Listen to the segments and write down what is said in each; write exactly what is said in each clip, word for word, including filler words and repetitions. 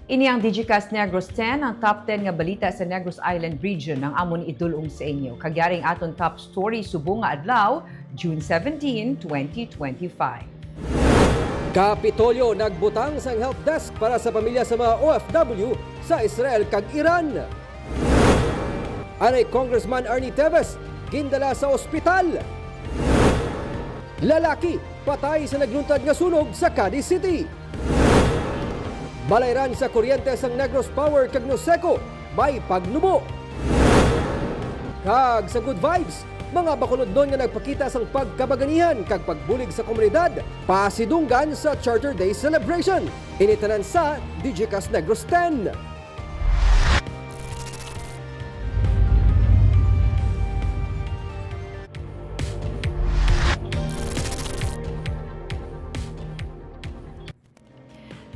Ini ang Digicast Negros ten, ang top ten nga balita sa Negros Island Region ang amon idul-ong sa inyo. Kag yari ang aton top story subong nga adlaw, June seventeen, twenty twenty-five. Kapitolyo nagbutang sang help desk para sa pamilya sa mga O F W sa Israel kag Iran. Anay Congressman Arnie Teves gindala sa ospital. Lalaki patay sa nagluntad nga sunog sa Cadiz City. Balayran sa kuryente sang Negros Power kag Noseco may pagnubo. Kag sa Good Vibes, mga Bacolodnon nga nagpakita sang pagkabaganihan kag pagbulig sa komunidad, pasidunggan sa Charter Day celebration. Ini tanan sa Digicast Negros ten.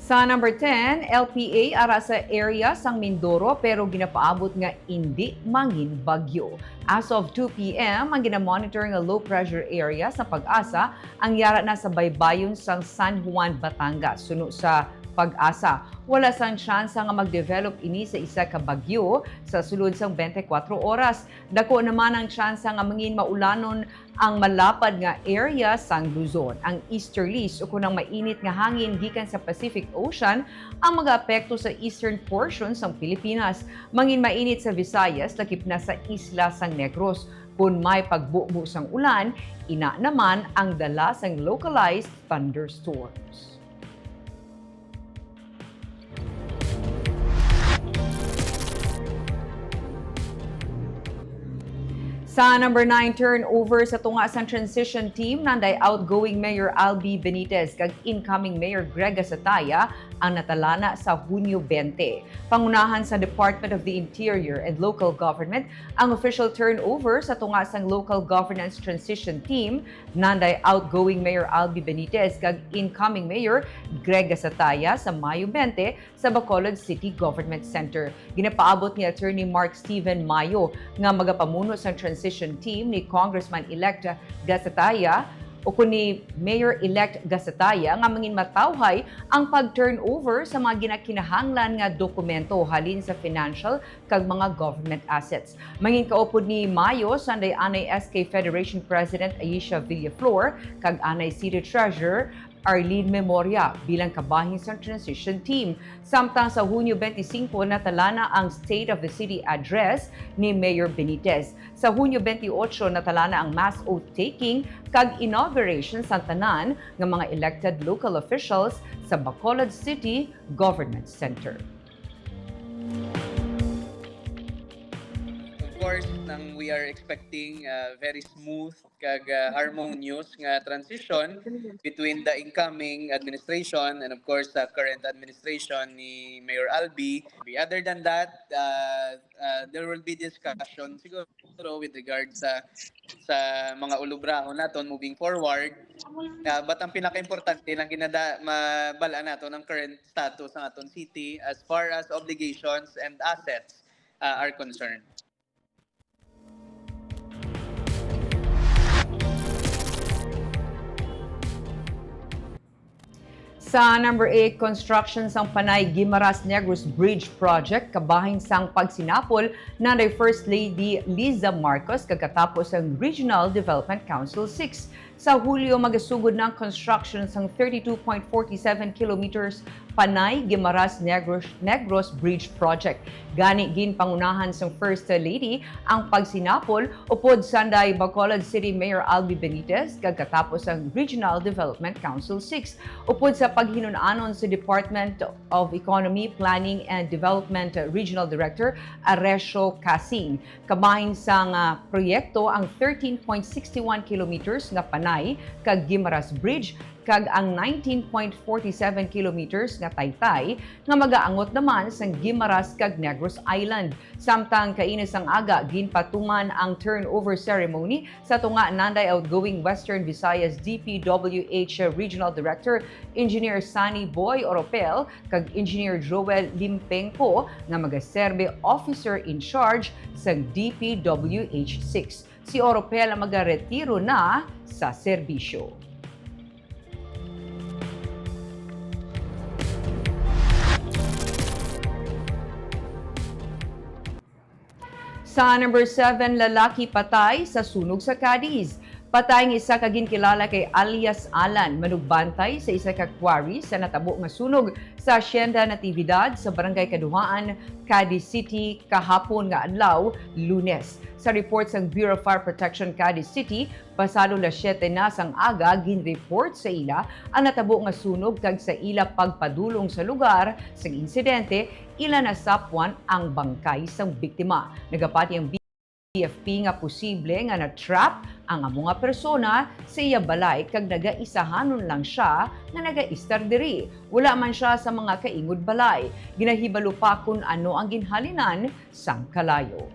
Sa number ten, L P A ara sa area sang Mindoro pero ginapaabot nga indi mangin bagyo. As of two P M, ang ginamonitor nga low pressure area sa PAGASA ang yara na sa baybayon sang San Juan, Batangas. Suno sa PAGASA, wala sang tsansa nga mag-develop ini sa isa ka bagyo sa sulod sang twenty-four oras. Dako naman ang tsansa nga mangin maulanon ang malapad nga area sang Luzon. Ang easterlies ukon ang mainit nga hangin gikan sa Pacific Ocean ang magaapekto sa eastern portion sang Pilipinas. Mangin mainit sa Visayas, lakip na sa isla sang Negros. Kon may pagbubo sang ulan, ina naman ang dala sang localized thunderstorms. Sa number nine, turnover sa tunga sang transition team, nanday outgoing Mayor Albi Benitez kag incoming Mayor Greg Gasataya ang natalana sa Hunyo twenty. Pangunahan sa Department of the Interior and Local Government ang official turnover sa tunga sang local governance transition team, nanday outgoing Mayor Albi Benitez kag incoming Mayor Greg Gasataya sa Mayo twenty sa Bacolod City Government Center. Ginapaabot ni Attorney Mark Steven Mayo nga magapamuno sang transition team ni Congressman-elect Gasataya ukon ni Mayor-elect Gasataya nga mangin matawhay ang pag-turnover sa mga ginakinahanglan nga dokumento halin sa financial kag mga government assets. Mangin kaupod ni Mayo sanday anay S K Federation President Aisha Villaflor kag anay City Treasurer Arlene Memoria bilang kabahin sang transition team. Samtang sa Hunyo twenty-five, natalana ang State of the City Address ni Mayor Benitez. Sa Hunyo twenty-eight, natalana ang mass oath-taking kag inauguration sang tanan nga mga elected local officials sa Bacolod City Government Center. Of course, nang we are expecting, uh, very smooth kag, uh, harmonious nga transition between the incoming administration and, of course, the current administration ni Mayor Albi. Other than that, uh, uh, there will be discussion siguro with regard sa, sa mga ulubrahon naton moving forward. Uh, but ang pinakaimportante lang ginada-, mabal-an naton ang current status ng aton city as far as obligations and assets, uh, are concerned. Sa number eight, construction sang Panay Guimaras Negros Bridge Project kabahin sang pagsinapol nanday First Lady Liza Marcos kag katapos sang Regional Development Council six. Sa Hulyo, magasugod na ang construction sang thirty-two point forty-seven kilometers Panay Guimaras Negros, Negros Bridge Project. Gani, ginpangunahan sang First Lady ang pagsinapol upod sanday Bacolod City Mayor Albi Benitez kag katapos ang Regional Development Council six upod sa paghinun-anon sa Department of Economy, Planning and Development Regional Director Aresio Casing. Kabahin sang, ah, proyekto ang thirteen point six one kilometers nga Panay kag Guimaras Bridge kag ang nineteen point forty seven kilometers nga Taytay nga magaangot naman sang Guimaras kag Negros Island. Samtang kaina sang aga, ginpatuman ang turnover ceremony sa tunga nanday outgoing Western Visayas D P W H Regional Director Engineer Sunny Boy Oropel kag Engineer Joel Limpengco nga magaserbi officer in charge sang D P W H six. Si Oropel ang magaretiro na sa serbisyo. Sa number seven, lalaki patay sa sunog sa Cadiz. Patay ang isa ka ginkilala kay alias Alan, manugbantay sa isa ka quarry sa natabo nga sunog sa Hacienda Natividad sa Barangay Kaduhaan, Cadiz City, kahapon nga adlaw, Lunes. Sa report sang Bureau of Fire Protection Cadiz City, pasado las siyete na sang aga, ginreport sa ila ang natabo nga sunog, kag sa ila pagpadulong sa lugar sang insidente, ila nasapwan ang bangkay sang biktima. Nagapati ang B F P nga posible nga na-trap ang amo nga persona sa iya balay kag nagaisahanon lang sia nga nagaistar diri. Wala man sia sa mga kaingod balay. Ginahibalo pa kon ano ang ginhalinan sang kalayo.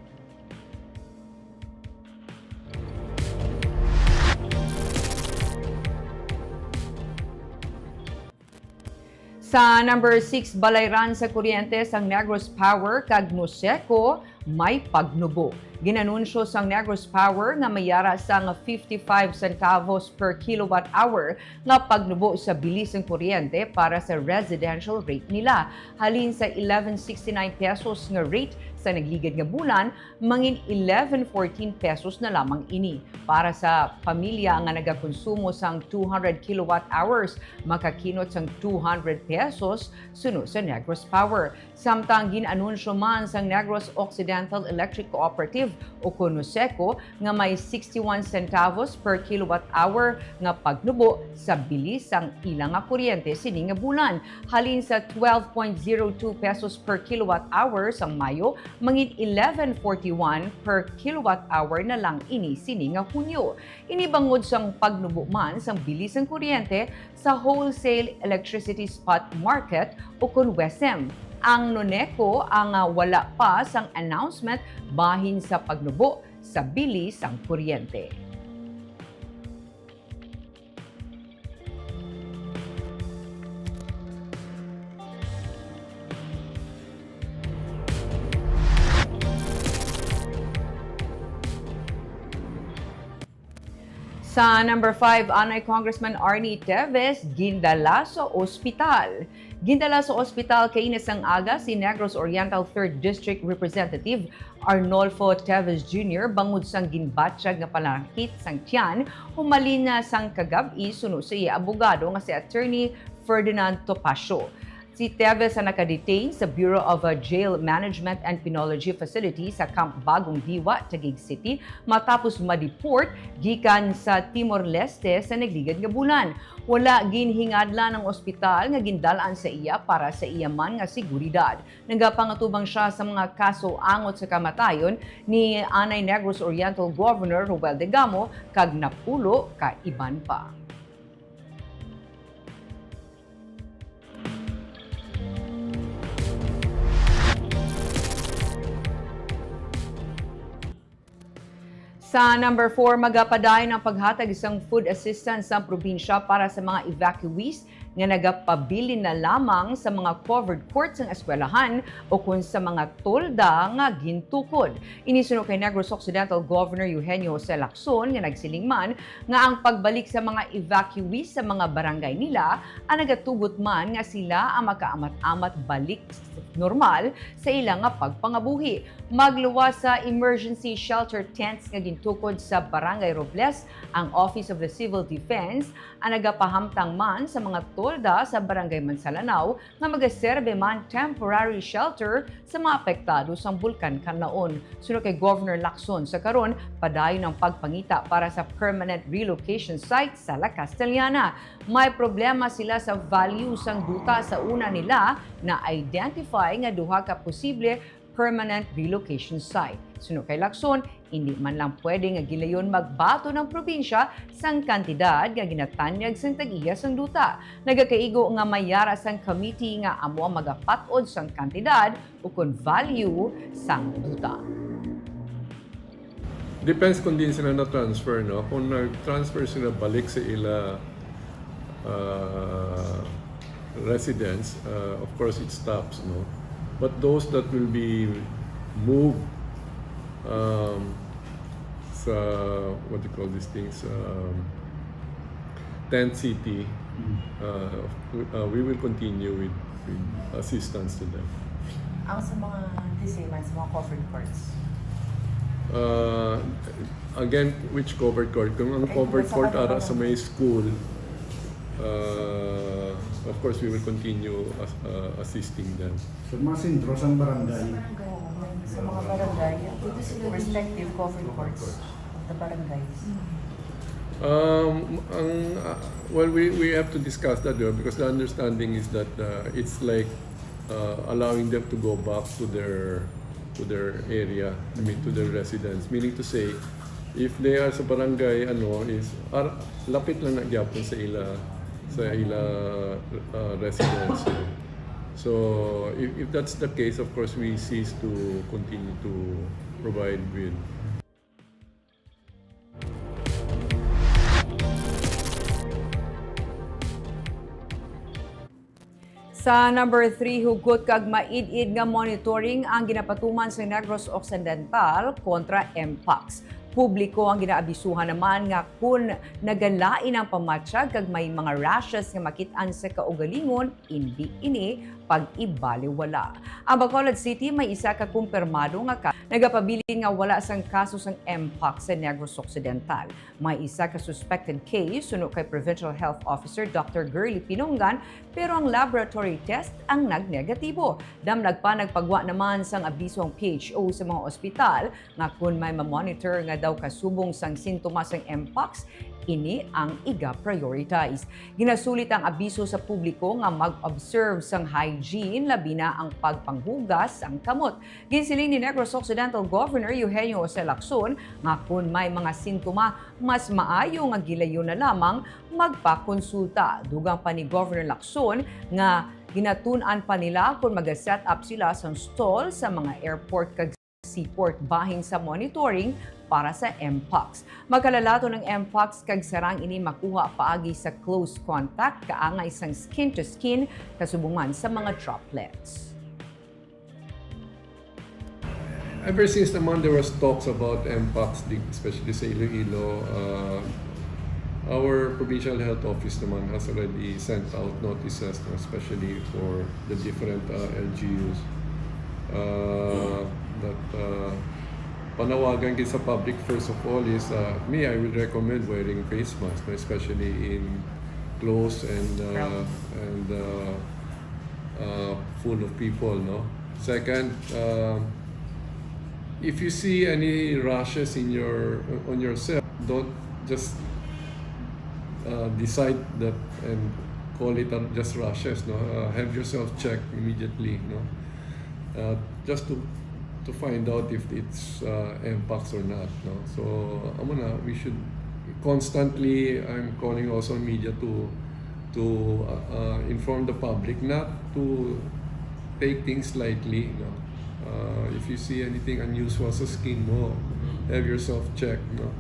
Sa number six, balayran sa kuryente sang Negros Power kag Noceco may pagnubo. Ginanunsyo sang Negros Power nga may yara sang fifty-five centavos per kilowatt hour nga pagnubo sa bili sang kuryente para sa residential rate nila. Halin sa eleven sixty-nine pesos nga rate sa nagligad nga bulan, mangin eleven fourteen pesos na lamang ini. Para sa pamilya nga nagakonsumo sang two hundred kilowatt hours, makakinot sang two hundred pesos suno sa Negros Power. Samtang gin-anunsyo man sang Negros Occidental Electric Cooperative o kon Noceco nga may sixty-one centavos per kilowatt hour nga pagnubo sa bili sang ila nga kuryente sini nga bulan, halin sa twelve point zero two pesos per kilowatt hour sang Mayo, mangin eleven forty-one per kilowatt hour na lang ini sini nga Hunyo. Ini bangod sang pagnubo man sang bili sang kuryente sa wholesale electricity spot market o kon WESM. Ang Noceco ang, ah, wala pa sang announcement bahin sa pagnubo sa bili sang kuryente. Sa number five, anay Congressman Arnie Teves gindala sa ospital. Gindala sa ospital kaina sang aga si Negros Oriental Third District Representative Arnolfo Teves Junior bangod sang ginbatyag nga pananakit sang tiyan humalin na sang kagab-i, suno sa iya abogado nga si Attorney Ferdinand Topacio. Si Teves ang naka-detain sa Bureau of, uh, Jail Management and Penology Facility sa Camp Bagong Diwa, Taguig City, matapos ma-deport gikan sa Timor-Leste sa nagligad nga bulan. Wala ginhingadlan ang ospital nga gindal-an sa iya para sa iya man nga seguridad. Nagapangatubang sia sa mga kaso angot sa kamatayon ni anay Negros Oriental Governor Romuald Degamo kag napulo ka iban pa. Sa number four, magapadayon ang paghatag sang food assistance sang probinsya para sa mga evacuees nga nagapabilin na lamang sa mga covered court sang eskwelahan o kon sa mga tolda nga gintukod. Ini suno kay Negros Occidental Governor Eugenio Jose Lacson, nga nagsiling man nga ang pagbalik sa mga evacuees sa mga barangay nila ang nagatugot man nga sila ang makaamat-amat balik normal sa ila nga pagpangabuhi. Magluwas sa emergency shelter tents nga gintukod sa Barangay Robles ang Office of the Civil Defense, ang nagapahamtang man sa mga tolda sa Barangay Mansalanao nga magaserbe man temporary shelter sa mga apektado sang Bulkan Kanlaon. Suno kay Governor Lacson, sa karon padayon ang pagpangita para sa permanent relocation site sa La Castellana. May problema sila sa value sang duta sa una nila na-identify nga duha ka posible permanent relocation site. Suno kay Lacson, hindi man lang pwede nga gilayon magbaton ang probinsya sang kantidad nga ginatanyag sang tag-iya sang duta. Nagakaigo nga may yara sang committee nga amo ang magapat-od sang kantidad ukon value sang duta. Depends kung diin sila na-transfer, no? Kung nag-transfer sila balik sa ila, ah, residence, ah, of course, it stops, no? But those that will be moved, um, sa, what do you call these things, um, tent city, uh, we, uh, we will continue with, with assistance to them. Ang sa mga, di say man, sa mga covered courts? Uh, again, which covered court? Kung ang covered court ara sa may school, uh, of course, we will continue as-, uh, assisting them. Sa mga sentro sang barangay. Sa mga barangay, dito sila respective covered courts of the barangays. Um, ang, uh, well, we, we have to discuss that, di ba? Because the understanding is that, uh, it's like, uh, allowing them to go back to their, to their area, I mean, to their residence. Meaning to say, if they are sa barangay, ano, is, ar-, lapit lang na gyapon sa ila, sa ila, uh, residence. So, if, if that's the case, of course, we cease to continue to provide with Sa number three, hugot kag maid-id nga monitoring ang ginapatuman sa Negros Occidental kontra Mpox. Publiko ang ginaabisuhan naman nga kun nagalain ang pamatyag kag may mga rashes nga makit-an sa kaugalingon, indi ini pag-ibaliwala. Ang Bacolod City may isa ka kumpirmado nga ka-, nagapabilin nga wala sang kaso sang Mpox sa Negros Occidental. May isa ka suspected case suno kay Provincial Health Officer Doctor Girly Pinungan, pero ang laboratory test ang nagnegatibo. Damlag pa, nagpagwa naman sang abiso ang P H O sa mga ospital nga kun may ma-monitor nga daw kasubong sang sintomas sang Mpox, ini ang iga-prioritize. Ginasulit ang abiso sa publiko nga mag-observe sang hygiene, labi na ang pagpanghugas sang kamot. Ginsiling ni Negros Occidental Governor Eugenio Jose Lacson nga kun may mga sintoma, mas maayo nga gilayon na lamang magpakonsulta. Dugang pa ni Governor Lacson nga ginatun-an pa nila kon maga-set up sila sang stall sa mga airport kag seaport bahin sa monitoring para sa Mpox. Makalalaton ang Mpox kag sarang ini makuha paagi sa close contact, kaangay sang skin to skin, kasubungan sa mga droplets. Ever since naman there was talks about Mpox, di-, especially sa Iloilo, uh, our provincial health office naman has already sent out notices, no, especially for the different, uh, L G Us, uh, that, uh, panawagan gid sa public, first of all, is, uh, me, I would recommend wearing face mask, no, especially in close and, uh, and, uh, uh, full of people, no? Second, uh, if you see any rashes in your, on yourself, don't just, uh, decide that and call it, uh, just rashes, no? Uh, have yourself checked immediately, no? Uh, just to, to find out if it's, uh, Mpox or not, no? So, amo na, we should constantly, I'm calling also on media to, to, uh, uh, inform the public not to take things lightly, no? Uh, if you see anything unusual sa skin mo, have yourself checked, no?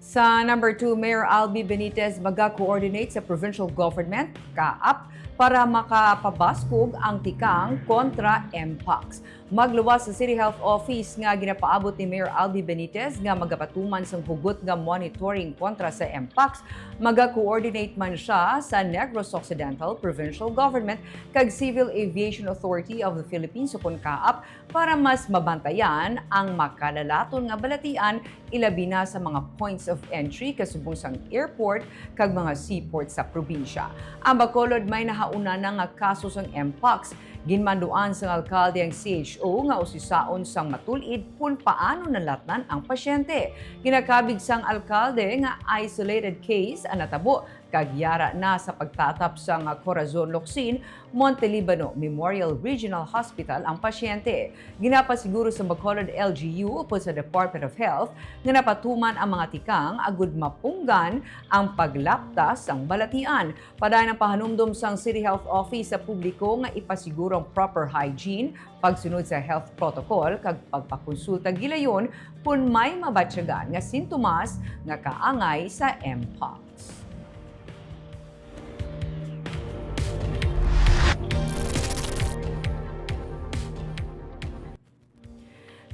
Sa number two, Mayor Albi Benitez maga-coordinate sa provincial government, kaap, para makapabaskog ang tikang kontra Mpox. Magluwas sa City Health Office nga ginapaabot ni Mayor Albi Benitez nga magapatuman sang hugot nga monitoring kontra sa Mpox, maga-coordinate man sia sa Negros Occidental Provincial Government kag Civil Aviation Authority of the Philippines, ukon kaap, para mas mabantayan ang makalalaton nga balatian, ilabi na sa mga points of entry kasubong sang airport kag mga seaport sa probinsya. Ang Bacolod may nahauna na nga kaso sang Mpox. Ginmanduan sang alkalde ang C H O nga usisaon sang matul-id kon paano nalatnan ang pasyente. Ginakabig sang alkalde nga isolated case ang natabo kag yara na sa pagtatap sang Corazon Locsin Montelibano Memorial Regional Hospital ang pasyente. Ginapasiguro sa Bacolod L G U upod sa Department of Health nga napatuman ang mga tikang agud mapunggan ang paglapta sang balatian. Padayon ang pahanumdom sang City Health Office sa publiko nga ipasiguro ang proper hygiene, pagsunod sa health protocol, kag pagpakonsulta gilayon kon may mabatyagan nga sintomas nga kaangay sa Mpox.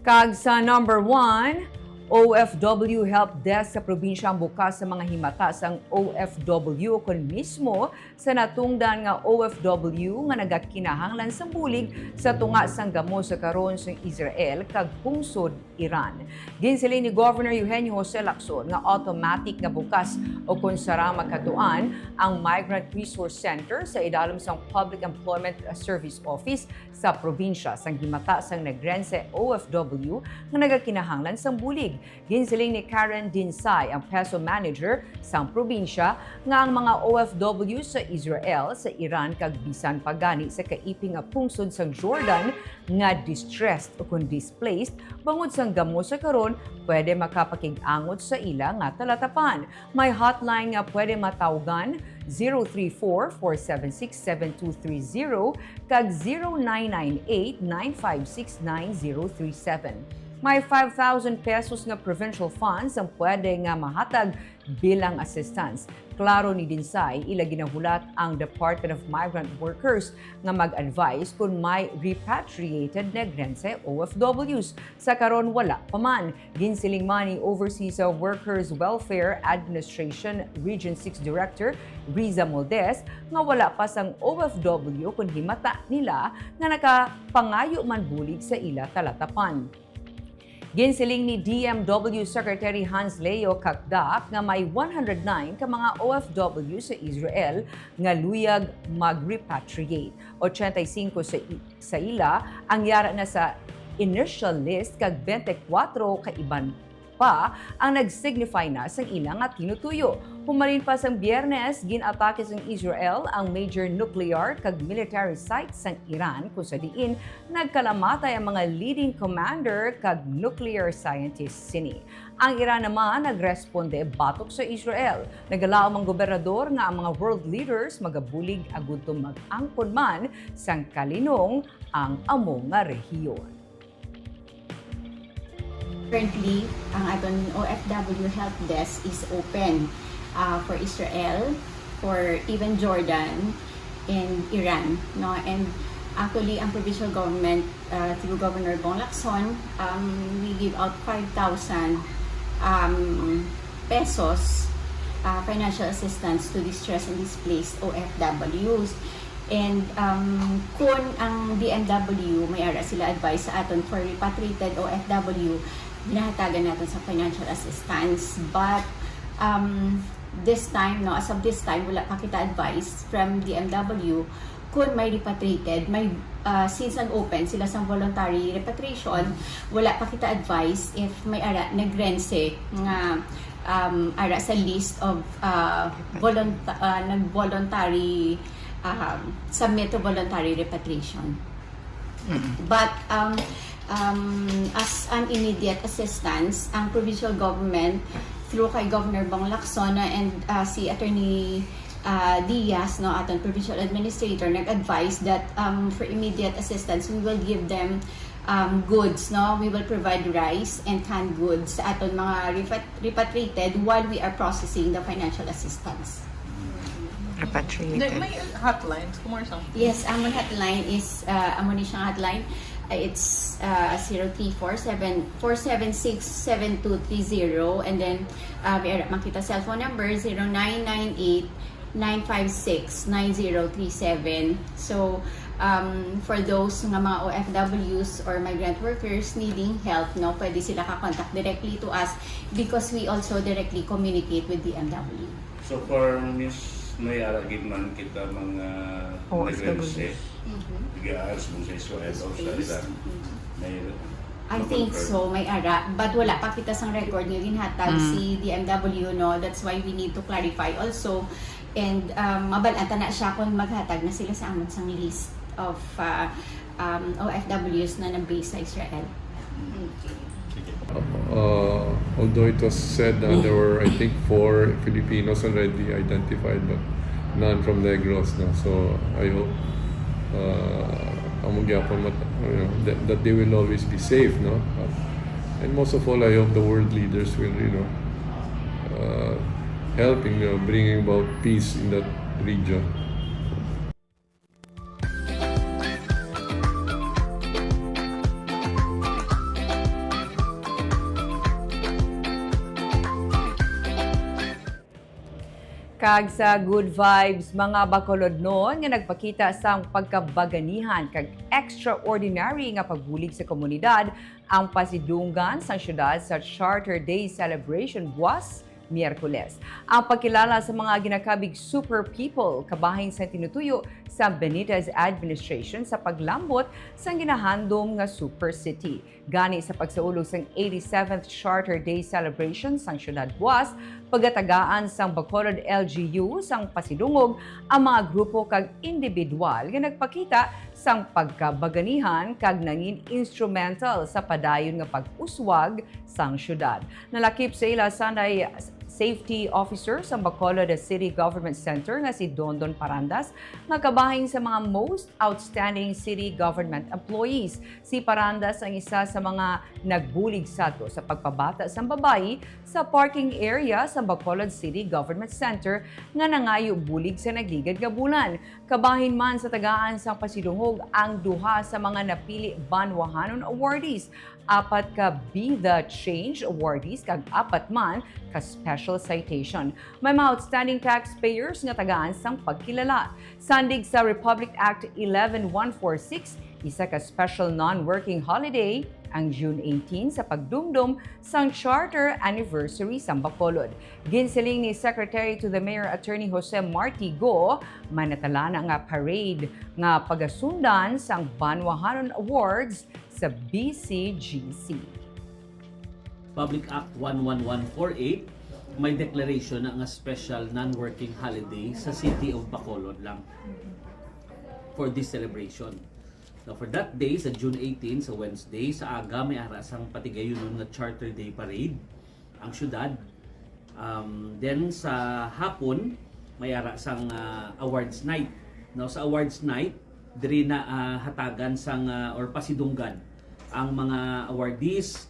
Kag sa number one, O F W Help Desk sa probinsya ang bukas sa mga himata sang O F W ukon mismo sa natungdan nga O F W nga nagakinahanglan sang bulig sa tunga sang gamo sa karon sang Israel kag pungsod Iran. Ginsiling ni Governor Eugenio Jose Lacson nga automatic nga bukas ukon sarang magkatuan ang Migrant Resource Center sa idalom sang Public Employment Service Office sa probinsya sang himata sang nagrense O F W nga nagakinahanglan sang bulig. Ginsiling ni Karen Dinsay, ang PESO manager sang probinsya, nga ang mga O F W sa Israel, sa Iran, kag bisan pa gani sa kaiping nga pungsod sang Jordan nga distressed ukon displaced bangod sang gamo sa karon, pwede makapakig-angot sa ila nga talatapan. May hotline nga pwede matawgan, zero three four, four seven six, seven two three zero kag zero nine nine eight, nine five six, nine zero three seven. May five thousand pesos nga provincial funds ang pwede nga mahatag bilang assistance. Klaro ni Dinsay, ila ginahulat ang Department of Migrant Workers nga mag-advise kung may repatriated Negrense O F Ws. Sa karon, wala pa man. Ginsiling man ni Overseas Workers Welfare Administration Region six Director Riza Moldes nga wala pa sang O F W kon himata nila nga nakapangayo man bulig sa ila talatapan. Ginsiling ni D M W Secretary Hans Leo Cacdac nga may one hundred nine ka mga O F W sa Israel nga luyag mag-repatriate. Ochenta y cinco sa, i- sa ila ang yara na sa initial list kag twenty-four ka iban pa ang nag-signify na sang ila nga tinutuyo. Humalin pa sang Biyernes, gin-atake sang Israel ang major nuclear kag military site sang Iran, kung sa diin nagkalamatay ang mga leading commander kag nuclear scientists sini. Ang Iran naman nagresponde batok sa Israel. Nagalaom ang gobernador nga ang mga world leaders magabulig agud to mag-angkon man sang kalinong ang amo nga rehiyon. Currently, ang aton O F W help desk is open, ah, for Israel, for even Jordan, and Iran, no? And actually, ang provincial government, uh, through Governor Bong Lacson, um, we give out five thousand, um, pesos, uh, financial assistance to distressed and displaced O F Ws. And, um, kung ang D M W, may ara sila advice sa aton for repatriated O F W, ginahatagan naton sa financial assistance. But, um, this time, no, as of this time, wala pa kita advice from D M W kung may repatriated, may, uh, since nag-open sila sa voluntary repatriation, wala pa kita advice if may ara nagrense nga, um, ara sa list of, uh, volunta- uh, nag-voluntary, um, submit to voluntary repatriation. But, um, um, as an immediate assistance, ang provincial government, through kay Governor Bong Lacson and, uh, si Attorney, uh, Diaz, no, aton provincial administrator, nag-advise that, um, for immediate assistance, we will give them, um, goods, no? We will provide rice and canned goods sa aton mga repat- repatriated while we are processing the financial assistance. Repatriated. May hotlines kung or something. Yes, amon hotline is, uh, amo ni siyang hotline. Uh, it's, uh, zero three four seven, four seven six, seven two three zero. And then, uh, may ara man kita cellphone number, zero nine nine eight, nine five six, nine zero three seven. So, um, for those nga mga O F Ws or migrant workers needing help, no, pwede sila ka-contact directly to us because we also directly communicate with D M W. So for Miss May, ara gid man kita mga O F W. Nagrense, nag-aaras mo sa Israel o sa Iran. May I think so, may ara. But wala pa kita sang record nga ginhatag si D M W, no? That's why we need to clarify also. And, um, mabal-an ta na siya kung maghatag na sila sa amon sang list of, uh, um, O F Ws na nag-base sa Israel. Uh, although it was said that there were, I think, four Filipinos already identified, but none from Negros, no? So I hope, uh, amo gyapon mat-, you know, that, that they will always be safe, no? Uh, and most of all, I hope the world leaders will, you know, uh, help in, you know, bringing about peace in that region. Kag sa good vibes, mga Bacolodnon nga nagpakita sang pagkabaganihan kag extraordinary nga pagbulig sa komunidad ang pasidunggan sang siyudad sa Charter Day celebration buwas Miyerkules. Ang pagkilala sa mga ginakabig super people kabahin sa tinutuyo sa Benitez administration sa paglambot sang ginahandom nga super city. Gani sa pagsaulog sang eighty-seventh Charter Day celebration sang siyudad buwas, pagatagaan sang Bacolod L G U sang pasidungog ang mga grupo kag individual nga nagpakita sang pagkabaganihan kag nangin instrumental sa padayon nga pag-uswag sang siyudad. Nalakip sa ila sanday Safety Officer sa Bacolod City Government Center nga si Dondon Parandas nga kabahin sa mga most outstanding city government employees. Si Parandas ang isa sa mga nagbulig sadto sa pagpabata sang babayi sa parking area sa Bacolod City Government Center nga nangayo bulig sa nagligad nga bulan. Kabahin man sa tagaan sang pasidungog ang duha sa mga napili banwahanon awardees, apat ka Be the Change awardees, kag apat man ka special citation. May mga outstanding taxpayers nga tagaan sang pagkilala. Sandig sa Republic Act eleven one four six, isa ka special non-working holiday ang June eighteen sa pagdumdom sang Charter Anniversary sang Bacolod. Ginsiling ni Secretary to the Mayor Attorney Jose Marti Go, may natalana nga parade nga pagasundan sang Banwahanon Awards sa B C G C. Public Act one one one four eight, may declaration na nga special non-working holiday sa City of Bacolod lang for this celebration. Now, for that day, sa June eighteen, sa Wednesday, sa aga may ara sang patigayunon nga Charter Day Parade ang syudad. Um, then sa hapon, may ara sang ah, awards night. Now, sa awards night, diri na ah, hatagan sang ah, or pasidunggan ang mga awardees.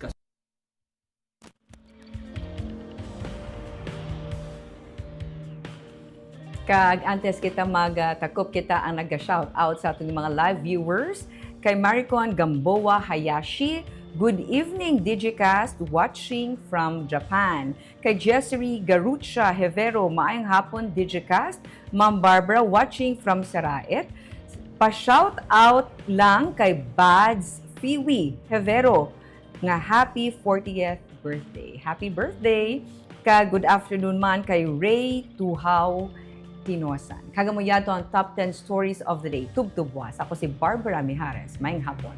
Kag antes kita magtakop, kita ang naga-shout out sa aton mga live viewers. Kay Maricon Gamboa Hayashi, "Good evening, Digicast, watching from Japan." Kay Jessry Garucha Hevero, "Maayong hapon, Digicast." Ma'am Barbara, watching from Saraet. Pa-shout out lang kay Bads Fiwi Hevero nga happy fortieth birthday. Happy birthday! Kag good afternoon man kay Ray Tuhaw Tinosan. Kag amo yadto ang top ten stories of the day. Tubtob buwas. Ako si Barbara Mijares. Maayong hapon.